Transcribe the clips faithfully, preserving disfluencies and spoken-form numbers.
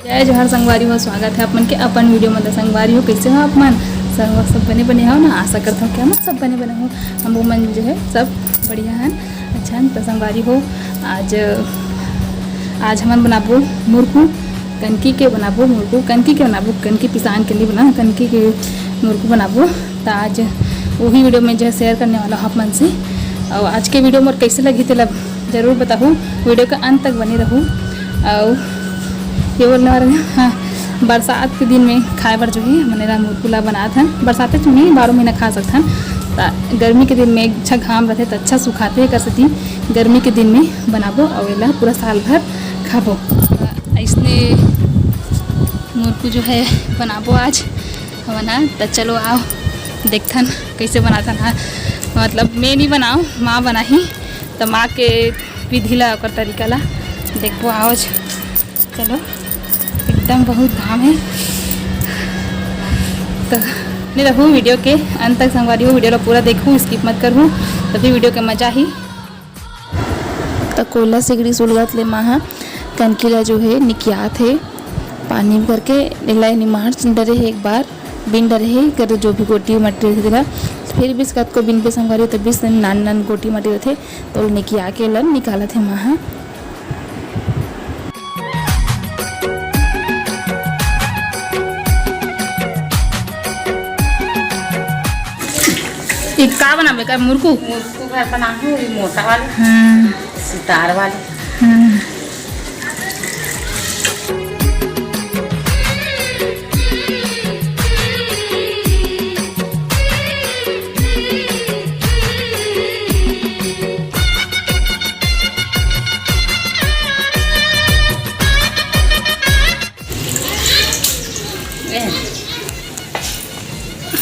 जय जोहार संगवारी हो, स्वागत है आप मन के अपन वीडियो में। तो संगवारी हो, कैसे हो आप मन? सब, सब बने बने हो ना? आशा करता हूँ कि हम सब बने बने हो। हम वो मन जो है सब बढ़िया है, अच्छा है। तो संगवारी हो, आज, आज हमन बनाबो मुरकू, कनकी के बनाबो मुरकू, कनकी के बनाबो, कनकी पिसान के नहीं बना, कनकी के मुरकू बनाबो। तो आज वही वीडियो में जो है शेयर करने वाला हूँ आप मन से। और आज के वीडियो मोर कैसे लगी तेला जरूर बताहू, वीडियो का अंत तक बने रहू। और ये बोलने वाला, हाँ, बरसात के दिन में खाए बर जो है हमन एला मुरकू ला बनात हन। बरसाते में बारह महीना खा सकथन। त गर्मी के दिन में अच्छा घाम रहथे त अच्छा सुखाथे, एकर सेती गर्मी के दिन में बनाबो और एला पूरा साल भर खाबो। त अइसने मुरकू जो है बनाबो आज हमन ह। त चलो आओ देखथन कैसे बनाथन। हाँ, मतलब मैं नहीं बनाऊँ, माँ बनाही। त माँ के विधि ला, ओकर तरीका ला देखबो आज। चलो, एकदम बहुत घाम है। तो नहीं रहू वीडियो के अंत तक संगवारी हो, वीडियो ला पूरा देखू, स्किप मत करू, तभी वीडियो के मजा ही। त कोयला सिगड़ी सुलगत ले माँ ह कनकी ला जो है निकियात है पानी करके, एला निमार डरे है एक बार, बिन डरे है कर जो भी गोटी मट्टी रथे तेला। फिर भी कतको बिन पे संगवारी हो, तब भी नान नान गोटी मट्टी रथे, तो निकिया के लन निकालत है माँ ह। ये का बनाबे का मुरकू? मुरकू भर बनाहूँ, ये मोटा वाला। हाँ। सितार वाला। हाँ।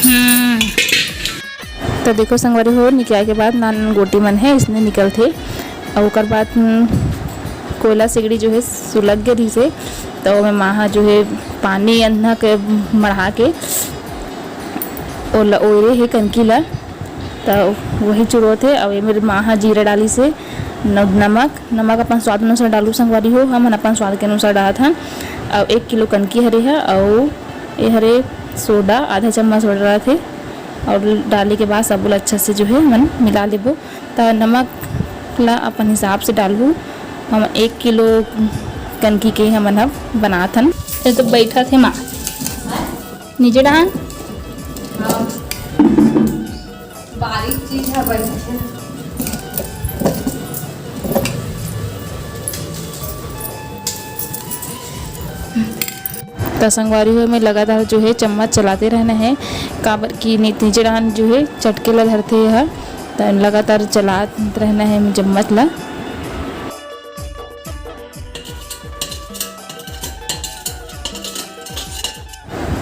हम्म। तो देखो संगवारी हो, निकाय के बाद नान नान गोटी मन है, इसने निकलथे। और ओकर बाद, हम्म, कोयला सिगड़ी जो है सुलग गे रहिसे, तो ओमे माँ ह जो है पानी अन्ना के मढ़ा के ओला ओरे हे कनकी ला। त वही चुरोत हे। अउ एमेर माँ ह जीरा डालिस हे, न-, नमक, नमक अपन स्वाद अनुसार डालू संगवारी हो, हमन अपन स्वाद के अनुसार डालत हन। अउ एक किलो कनकी हरे ह, अउ ए हरे सोडा, आधा चम्मच सोडा डालत हे। अउ डाले के बाद सबो ला अच्छा से जो हे हमन मिला लेबो। त नमक ला अपन हिसाब से डालबो। हम एक किलो कनकी के हमन ह बनात हन। ये तो बैठत हे माँ, नीचे डाहन। बारीक चीज ह बहिनी। त संगवारी हो, में लगातार जो है चम्मच चलाते रहना है, काबर कि नी-, नीचे डाहन जो है चटके ला धरथे ह, त लगातार चलात रहना है चम्मच ला।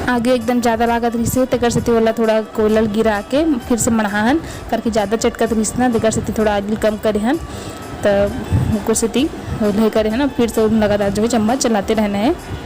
आगी एकदम ज़्यादा लागत रहिस हे, तेकर सेती ओला थोड़ा कोयला ल गिरा के फिर से मढ़ा हन, करके ज़्यादा चटकत रहिस ना, तेकर सेती थोड़ा आगी ल कम करे हन। त ओकर सेती ओला करे हन, फिर से लगातार जो है चम्मच चलाते रहना है।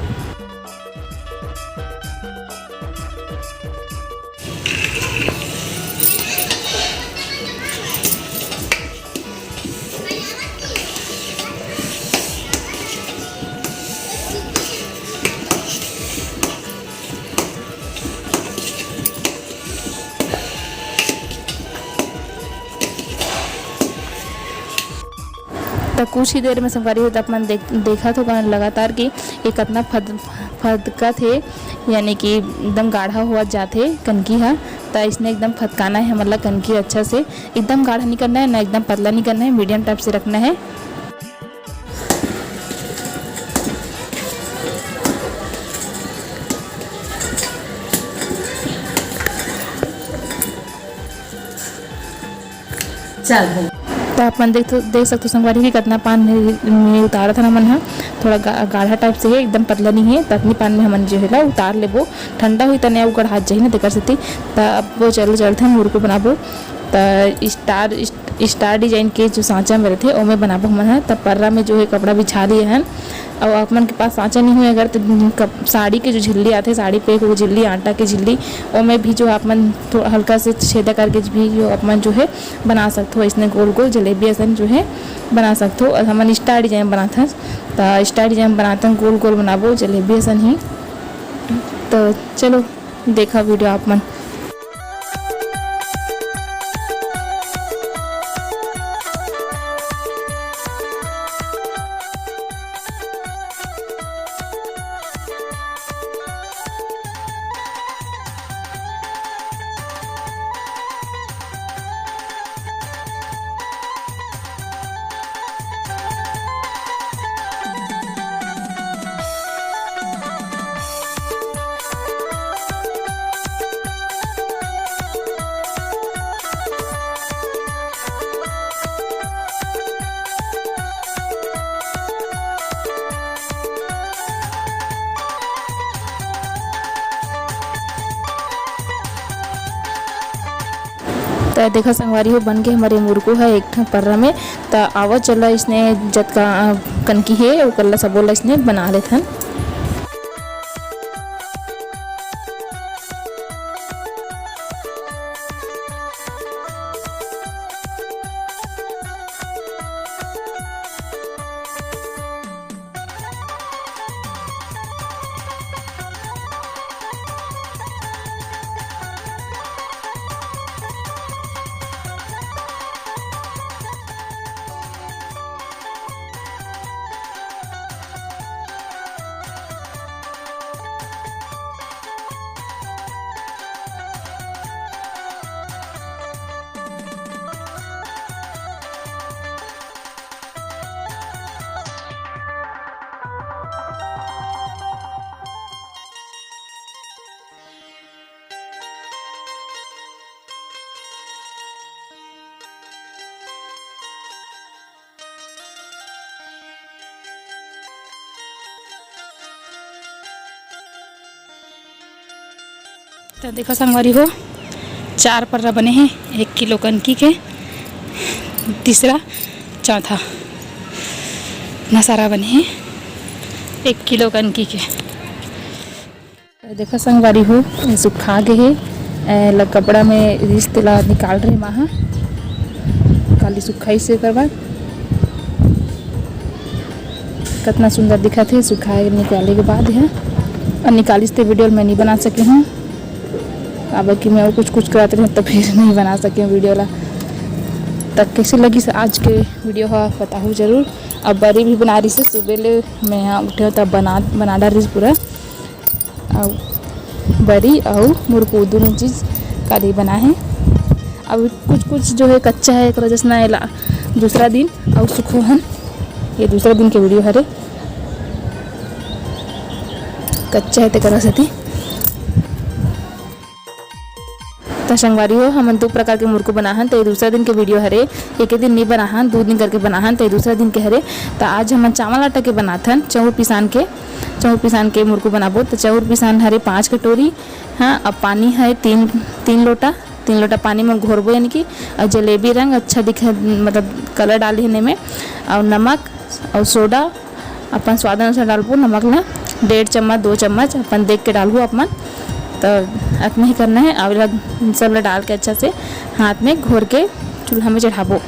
त कुछ ही देर में संगवारी हो, त अपन देख-, देखत हो कन लगातार कि ये कतना फद-, फदकत हे, यानी कि एकदम गाढ़ा होवत जात हे कनकी ह। त इसने एकदम फदकाना है हमन ला कनकी अच्छा से, एकदम गाढ़ा नहीं करना है, ना एकदम पतला नहीं करना है, मीडियम टाइप से रखना है। चल हो। त आप मन देख, देख सकथो संगवारी कि कतना पान में, में उतारत हन हमन ह। थोड़ा गा-, गाढ़ा टाइप से हे, एकदम पतला नहीं हे, त अतनी पान में हमन जो हे ला उतार लेबो। ठंडा होही तने अउ गढ़ात जाही ना, तेकर सेती। त अब वो चल, चलथन, मुरकू बनाबो। त स्टार, इस-, स्टार डिजाइन के जो सांचा में रथे, ओमे बनाबो हमन ह। त पर्रा में जो है कपड़ा बिछा लिए हन, अउ आप मन के पास सांचा नहीं होय अगर, त कप-, साड़ी के जो झिल्ली आथे, साड़ी पे एक झिल्ली, आटा के झिल्ली, ओमे भी जो आप मन थोड़ा हल्का से छेदा करके भी जो आप मन जो है बना सकथो, इसने गोल गोल जलेबी असन जो है बना सकथो। अउ हमन स्टार डिजाइन बनाथन, त स्टार डिजाइन बनाथन, गोल गोल बनाबो जलेबी असन ही। त चलो देखा वीडियो आप मन। त देखा संगवारी हो, बन के हमर ये मुरकू ह एक ठन पर्रा में। त आवा चला इसने जतका, अ, कनकी हे, ओकर ला सबो ला इसने बना लेथन। त देखो संगवारी हो, चार पर्रा बने हे एक किलो कनकी के, तीसरा, चौथा नसारा बने हे एक किलो कनकी के। देखो संगवारी हो, ये सुखा गे हे। ए, ल-, कपड़ा में रिस तेला निकाल रहे माँ ह, काली सुखाइस एकर बाद। कतना सुंदर दिखत हे सुखाए निकाले के बाद ह। अउ निकालिस ते वीडियो ल मैं नहीं बना सके हूँ, काबर कि मैं अउ कुछ कुछ करत रहे तो फिर नहीं बना सके हूँ वीडियो ला। त कैसे लगिस आज के वीडियो ह बताहू जरूर। अब बरी भी बना रही से सुबह ले मैं यहाँ उठे हूँ तब बना, बना डाल रही पूरा। अउ बरी अउ मुरकू दोनों चीज काली बना हे। अब कुछ कुछ जो है कच्चा है, एकरा जैसे ना एला दूसरा दिन अउ सुखो हन। ये दूसरा दिन के वीडियो हरे, कच्चा है तेकरा सेती। त संगवारी हो, हमन दू प्रकार के मुरकू बनाहन, त ये दूसरा दिन के वीडियो हरे। एके दिन नहीं बनाहन, दू दिन करके बनाहन, त ये दूसरा दिन के हरे। त आज हमन चावल आटा के बनाथन, चाउर पिसान के, चाउर पिसान के मुरकू बनाबो। त चाउर पिसान हरे पाँच कटोरी, हाँ, अब पानी है तीन, तीन लोटा, तीन लोटा पानी में घोरबो, यानी कि, और जलेबी रंग अच्छा दिखे, मतलब कलर डाले हन एमे, और नमक और सोडा अपन स्वाद अनुसार डालबो। नमक ला डेढ़ चम्मच, दो चम्मच अपन देख के डालबो अपन। तो अतना ही करना है। अब एला सब ला डाल के अच्छा से हाथ में घोर के चूल्हा में चढ़ाबो।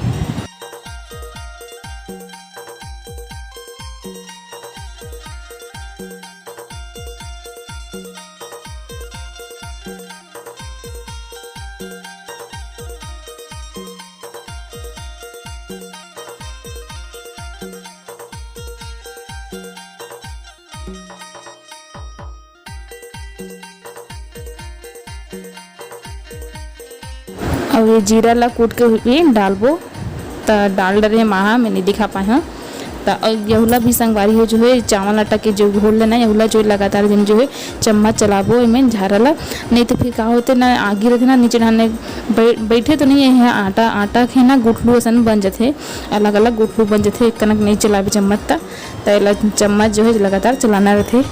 अउ ये जीरा ला कूट के भी डालबो, त डाल डरे माँ ह, मैं नहीं दिखा पाए हूँ। त अउ यहुला भी संगवारी हो जो है चावल आटा के जो घोल लेना, यहुला जो लगातार दिन जो है चम्मच चलाबो एमे झारा ला, नहीं तो फिर का होते ना आगी रथे ना नीचे ढालने बै-, बैठे तो नहीं है आटा, आटा के ना गुठलू असन बन जथे, अलग अलग गुठलू बन जथे, एक कनक नहीं चलाबे चम्मच त, त एला चम्मच जो है लगातार चलाना रथे।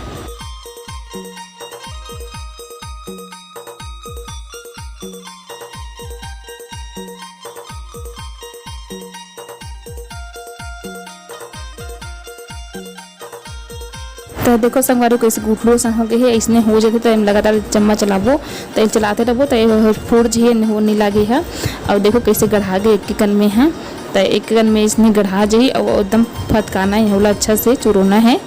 त देखो संगवारी हो, कइसे गुठलू असन हो गे हे, अइसने हो जथे त एम लगातार चम्मच चलाबो, त एम चलाते रहिबो, त ए ह फूट जही, हो नी लागे ह। अउ देखो कइसे गढ़ा गे एक एक कन में ह, त एक एक कन में अइसने गढ़ा जही, अउ एकदम फटकाना हे, ओला अच्छा से चुरोना हे।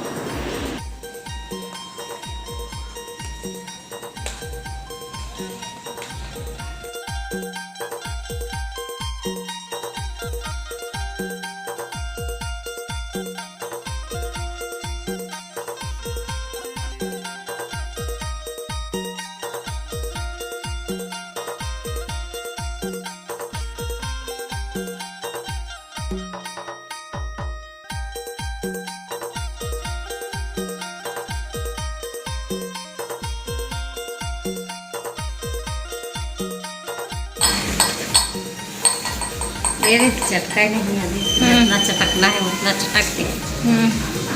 ये देख, चटका ही नहीं अभी। हम्म। जितना चटकना है, उतना चटक दे। हम्म।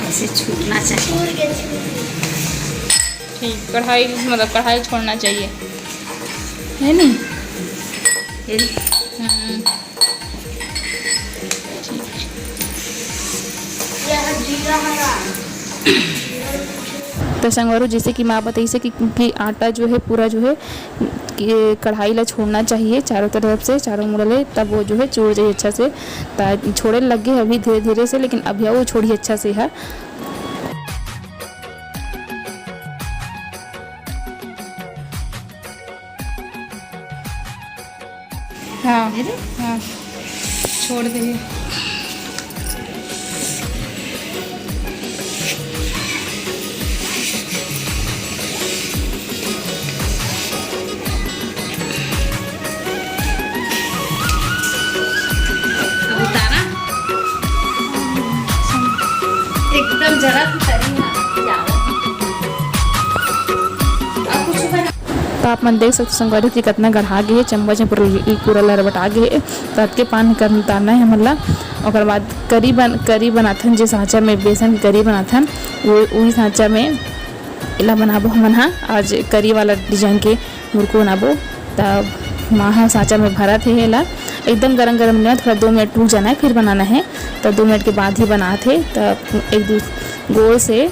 ऐसे छूटना चाहिए। ठीक, कढ़ाई, मतलब, कढ़ाई छोड़ना चाहिए, है नी? ये देख। हम्म। त संगवारी हो, जैसे कि माँ बताइसे कि, कि आटा जो है पूरा जो है कि कढ़ाई ला छोड़ना चाहिए चारों तरफ से, चारों मुड़ा ले, तब वो जो है चुर जाही अच्छा से। त छोड़े लग गे अभी धीरे धीरे से, लेकिन अभी वो छोड़ही अच्छा से है। हाँ, है ना? हाँ, छोड़ दे। अब उतारा। एकदम जरा सी तरी ना। अब कुछ बना। त आप मन देख सकथो संगवारी हो कि कतना गढ़ा गे हे, चम्मच में पूरा, पूरा लरबटा गे हे। त अतके पान कर उतारना हे हमन ला। ओकर बाद करी बन-, करी बनाथन, जे सांचा में बेसन के करी बनाथन, वो, उही सांचा में एला बनाबो हमन हा। आज करी वाला design के मुरकू बनाबो। त माँ ह सांचा में भरत हे एला, एकदम गरम गरम नहीं, थोड़ा दो मिनट रुक जाना है, फिर बनाना है। त दो मिनट के बाद ही बनात हे। त एक दू गोल से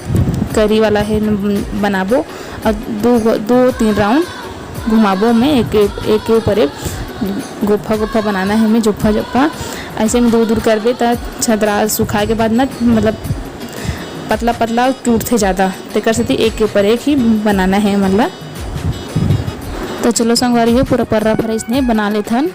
करी वाला हे न बनाबो, अउ दो गो-, दो तीन round घुमाबो में, एक, एक के ऊपर एक गोफा गोफा बनाना है में, जोफा जोफा। ऐसे में दूर दूर करबे त छदरा सुखाए के बाद ना, मतलब, पतला पतला टूटथे ज़्यादा, तेकर सेती एक के ऊपर एक ही बनाना है मन ला। तो चलो संगवारी हो, पूरा पर्रा भर इसने बना लेथन।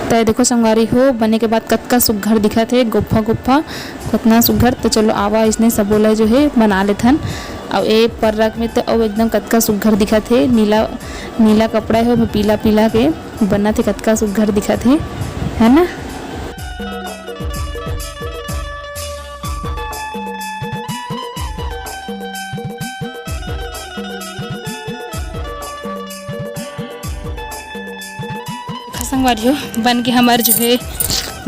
त ये देखो संगवारी हो, बने के बाद कतका सुग्घर दिखत हे, गोफा गोफा, कतना सुग्घर। त चलो आवा, इसने सबो ला जो हे बना लेथन। अउ ए पर्रा में त अउ एकदम कतका सुग्घर दिखत हे, नीला नीला कपड़ा हे, ओमे पीला पीला के बनत हे, कतका सुग्घर दिखत हे, है ना? देखा संगवारी हो, बन के हमर जो हे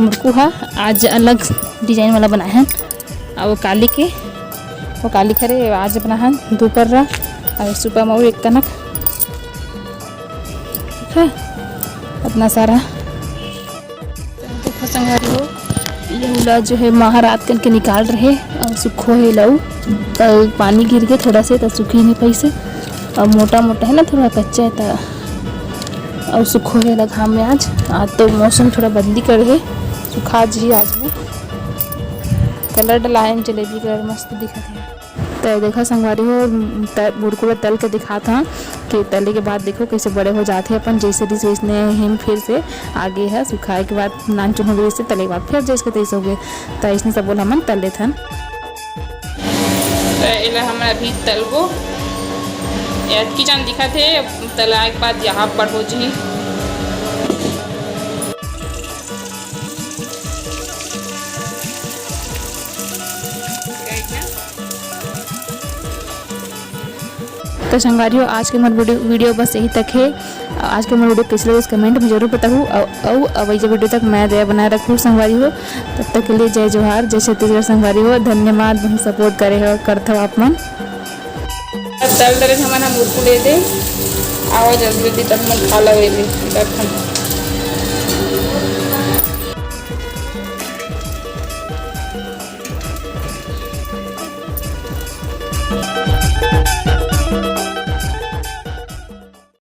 मुरकू हा आज अलग design वाला बनाए हन। अउ काली के, वो काली करे आज बनाए हन दू पर्रा, अउ सुबह में अउ एक कनक। ठीक है, इतना सारा। देखो संगवारी हो, ये उला जो है माँ ह रात कन के निकाल रहे अउ सुखो हे लऊ। कल पानी गिर के थोड़ा से त सुखी नहीं पाइसे। अब मोटा मोटा है ना, थोड़ा कच्चा है त, अउ सुखोहे ला घाम में आज। आज तो मौसम थोड़ा बंदी करे हे, सुखा जी आज में। कलर डलाए जलेबी कलर, मस्त दिखत हे। त देखा संगवारी हो, त-, मुरकू ला तल के दिखात हंव कि तले के बाद देखो कैसे बड़े हो जात हे अपन, जैसे दिस वैसने हिम फिर से आगे है, सुखाए के बाद नानचुन हो गई, इससे तले के बाद फिर जैसे तैसे हो गए। त इसने सब बोला हमन तल लेथन। त एला हमन अभी तलबो, अतकी जान दिखत हे, तलाए के बाद यहाँ पर हो जही। त संगवारी हो, आज के मोर वीडियो, वीडियो बस यही तक हे। आज के मोर वीडियो कैसे लगे, कमेंट में जरूर बताहू। अउ, अउ अवैया वीडियो तक मैं दया बनाए रखहू संगवारी हो। तब तक के लिए जय जोहार, जय छत्तीसगढ़ संगवारी हो। धन्यवाद, बहुत सपोर्ट करे हो, करथव आप मन। तल दरे हमन हम मुरकू ले दे, आवा जल्दी जल्दी तब मन खा लवे ले, तब हम